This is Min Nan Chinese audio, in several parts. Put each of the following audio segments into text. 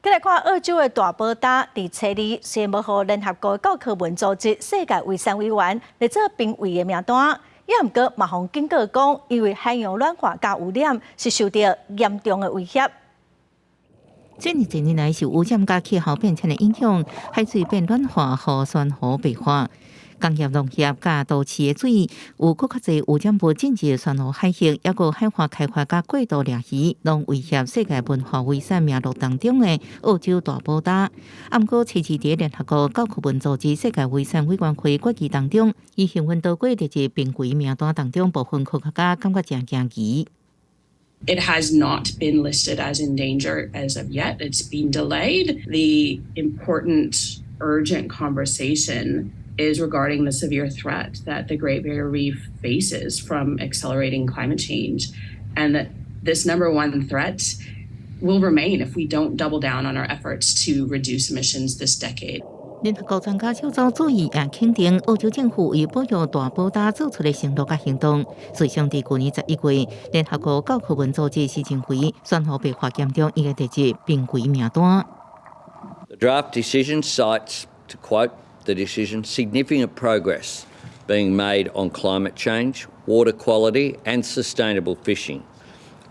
再來看澳洲的大堡礁，佇初二雖然無予聯合國教科文組織世界遺產委員列做瀕危的名單，也毋過嘛予警告講，因為海洋暖化佮污染是受著嚴重的威脅。這爾濟年來受污染佮氣候變遷的影響，海水變暖化予珊瑚白化。工業、農業佮都市的水有閣較濟污染物進入珊瑚海域，抑閣海岸開發佮過度掠魚，攏威脅世界文化遺產名錄當中的澳洲大堡礁。啊，毋過初二佇聯合國教科文組織世界遺產委員會決議當中，伊幸運逃過列入瀕危名單當中，部分科學家感覺誠驚奇。 It has not been listed as endangered as of yet. It's been delayed. The important, urgent conversation is regarding the severe threat that the Great Barrier Reef faces from accelerating climate change, and that this number one threat will remain if we don't double down on our efforts to reduce emissions this decade. 聯合國專家小組注意也肯定澳洲政府為保育大堡礁做出的承諾佮行動。隨上佇舊年11月，聯合國教科文組織是認為珊瑚白化嚴重，應該列入瀕危名單。 The draft decision cites, to quote the decision, significant progress being made on climate change, water quality and sustainable fishing,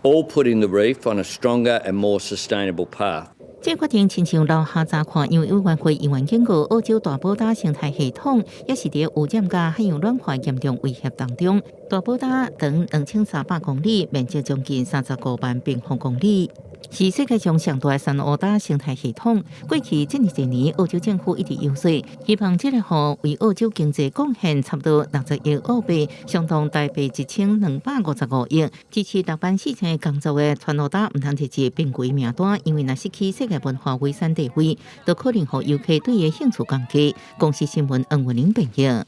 all putting the reef on a stronger and more sustainable path. 這個決定親像留下查看，因為委員會委員警告，澳洲大堡礁生態系統也是佇污染佮海洋暖化嚴重威脅當中。大堡礁長2300公里，面積將近35萬平方公里，是世界上上大的珊瑚礁生態系統。過去這爾濟年，澳洲政府一直遊說，希望這個予為澳洲經濟貢獻差不多60億澳幣，相當台幣1255億，支持6萬4千個工作的珊瑚礁毋通列入瀕危名單，因為若失去世界文化遺產地位，都可能予遊客對伊的興趣降低。公視新聞黃文玲編譯。